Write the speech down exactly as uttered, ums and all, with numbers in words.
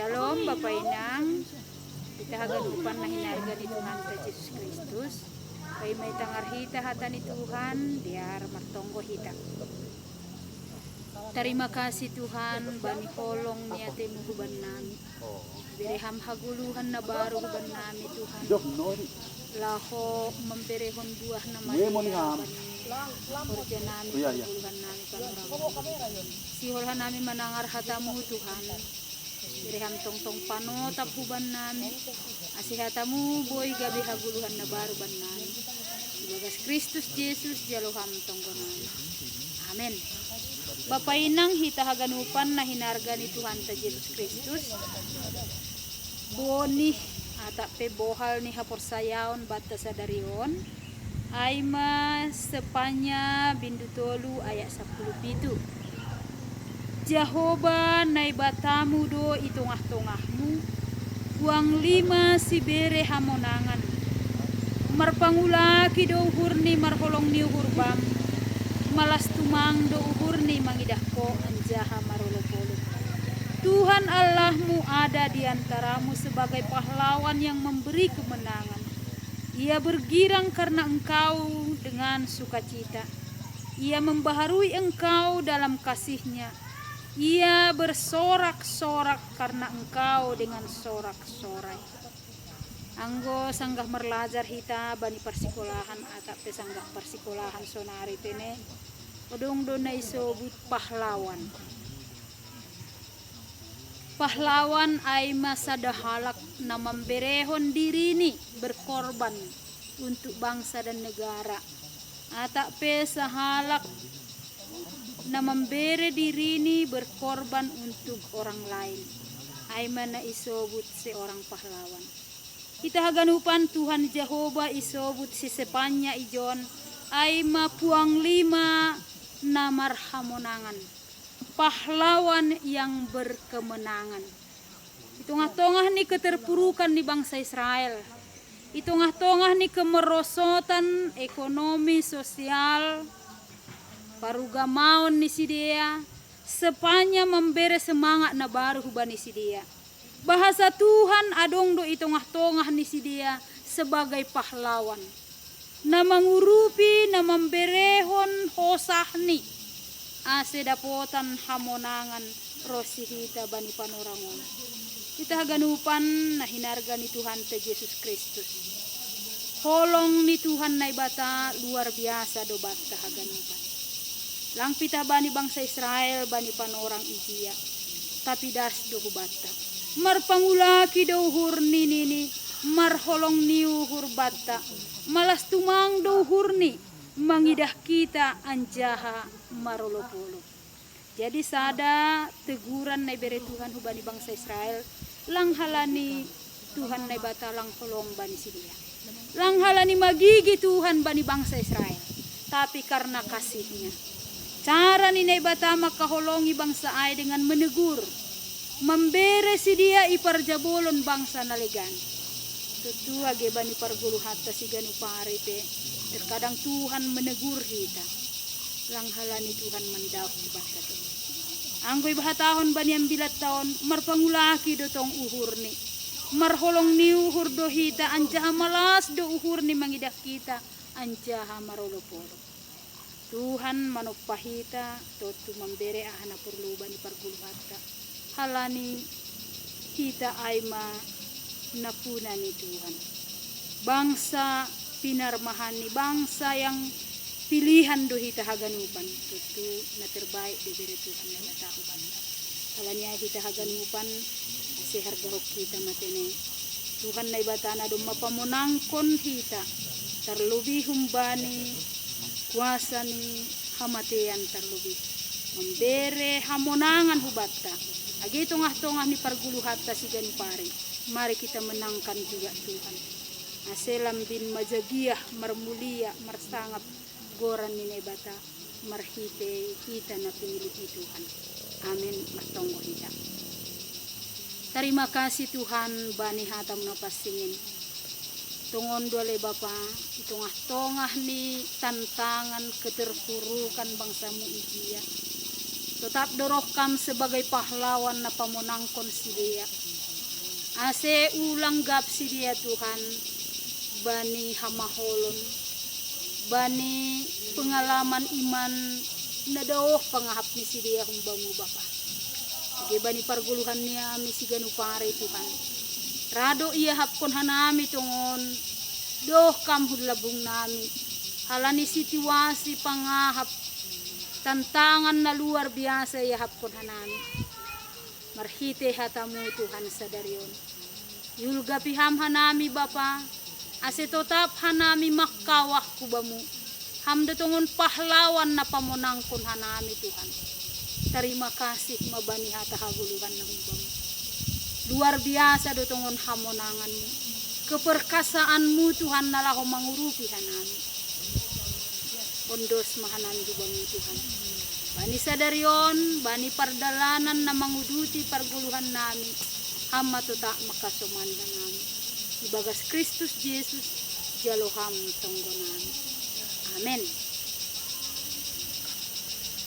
Shalom, Bapa Inang. Hita haganupan na hinarga ni Tuhanta Jesus Kristus. Paima itangar hita hata ni Tuhan, biar martonggo hita. Tarima kasih Tuhan, bani holong ni atemu huban nami. Bere Ham hagoluhan na baru huban nami Tuhan. Laho mamberehon buah na madear bani horja nami, hagoluhan nami panorang. Sihol hanami manangar hatamu Tuhan. Bere Ham tongtong panotap huban nami, ase hatamu boi gabe hagoluhan na baru ban nami. Ibagas Kristus Jesus jalo Ham tonggo nami. Amen. Bapa Inang, hita haganupan na hinarga ni Tuhanta Jesus Kristus, bonih atap pe bohal ni haporsayaon banta sadari on, ai ma Sepanya bindu tolu ayat sapuluh pitu. Jahowa Naibatamu do i tongah-tongahmu, puang lima sibere hamonangan. Marpangulaki do uhurni marholong ni uhur Bam, malas tumang do uhurni mangidah Ho anjaha marolop-olop. Tuhan Allahmu ada di antaramu sebagai pahlawan yang memberi kemenangan. Ia bergirang karena engkau dengan sukacita. Ia membaharui engkau dalam kasih-Nya. Ia bersorak-sorak karena engkau dengan sorak-sorai. Anggo sanggah marlajar hita bani parsikolahan atap pe sanggah parsikolahan sonari pe ne, adong do na isobut pahlawan. Pahlawan ai ma sada halak na mamberehon dirini berkorban untuk bangsa dan negara. Atap pe sahalak na mambere dirini berkorban untuk orang lain. Ai ma na isobut seorang pahlawan. Hita haganupan Tuhan Jahowa isobut si Sepanya ijon, ai ma puang lima na marhamonangan. Pahlawan yang berkemenangan. I tongah-tongah ni keterpurukan ni bangsa Israel, i tongah-tongah ni kemerosotan ekonomi, sosial, parugamaon ni sidea, Sepanya mambere semangat na baru hubani sidea. Bahasa Tuhan adong do i tongah-tongah ni sidea sebagai pahlawan, na mangurupi, na mamberehon hosahni, ase dapotan hamonangan ro si hita bani panorang on. Hita haganupan na hinarga ni Tuhanta Jesus Kristus, holong ni Tuhan Naibata luar biasa do banta haganupan. Lang pitah bani bangsa Israel bani panorang ijia, tapi das do hubanta. Marpangulaki do uhurni nini, marholong ni uhur banta, malas tumang do uhurni mangidah kita anjaha marolop-olop. Jadi sada teguran na ibere Tuhan hubani bangsa Israel, lang halani Tuhan Naibata lang holong bani sidea. Lang halani magigi Tuhan bani bangsa Israel, tapi karena kasih-Nya. Cara ni Naibata mangkaholongi bangsa ai dengan menegur, mambere sidea i parjabolon bangsa na legan. Tutu age bani pargoluhanta siganup ari pe, terkadang Tuhan menegur hita. Lang halani Tuhan mandaoh hubanta pe. Anggo ibahatahon bani ambilanta on, marpangulaki do tong uhurni. Marholong ni uhur do hita anjaha malas do uhurni mangidah kita anjaha marolop-olop. Tuhan manompa hita tontu mambere aha na porlu bani pargoluhanta. Halani hita ai ma nampuna ni Tuhan. Bangsa pinarmahan ni, bangsa yang pilihan do hita haganupan. Tontu na terbaik do ibere Tuhan Naibata hubanta. Halani ai hita haganupan, ase hargahon hita ma tene. Tuhan Naibata na domma pamonangkon hita, tarlobi humbani kuasa ni hamatean, tarlobi mambere hamonangan hubanta. Age tongah-tongah ni pargoluhanta siganup ari, mari kita menangkan juga Tuhan. Ase lambin majagiah, marmulia, marsangap goran ni Naibata marhite hita na pinilih ni Tuhan. Amin. Martonggo hita. Tarima kasih Tuhan bani hata-Mu na pansing in. Tongon do ale Bapa, i tongah-tongah ni tantangan keterpurukan bangsa-Mu ijia, Totap do roh kam sebagai pahlawan na pamonangkon sidea. Ase ulang gap sidea Tuhan, bani hamaholon, bani pengalaman iman na daoh pangahap ni sidea humbamu Bapa. Age bani pargoluhan ni ami siganup ari Tuhan. Rado iahapkon hanami tongon, doh kam hun labung nami. Halani situasi pangahap tantangan na luar biasa iahapkon hanami. Marhite hatamu Tuhan sadari on. Iulgapi ham hanami Bapa, ase totap hanami mangkawah hu bamu. Ham do tongon pahlawan na pamonangkon hanami Tuhan. Tarima kasih ma bani hata hagoluhan na humbamu. Luar biasa do tongon hamonanganmu. Keperkasaanmu Tuhan na laho mangurupi hanami. Ondos ma hanami hu bamu Tuhan. Bani sadari on, bani pardalanan na manguduti pargoluhan nami, ham ma totap mangkasomani hanami. Ibagas Kristus Jesus, jalo ham tonggo nami. Amen.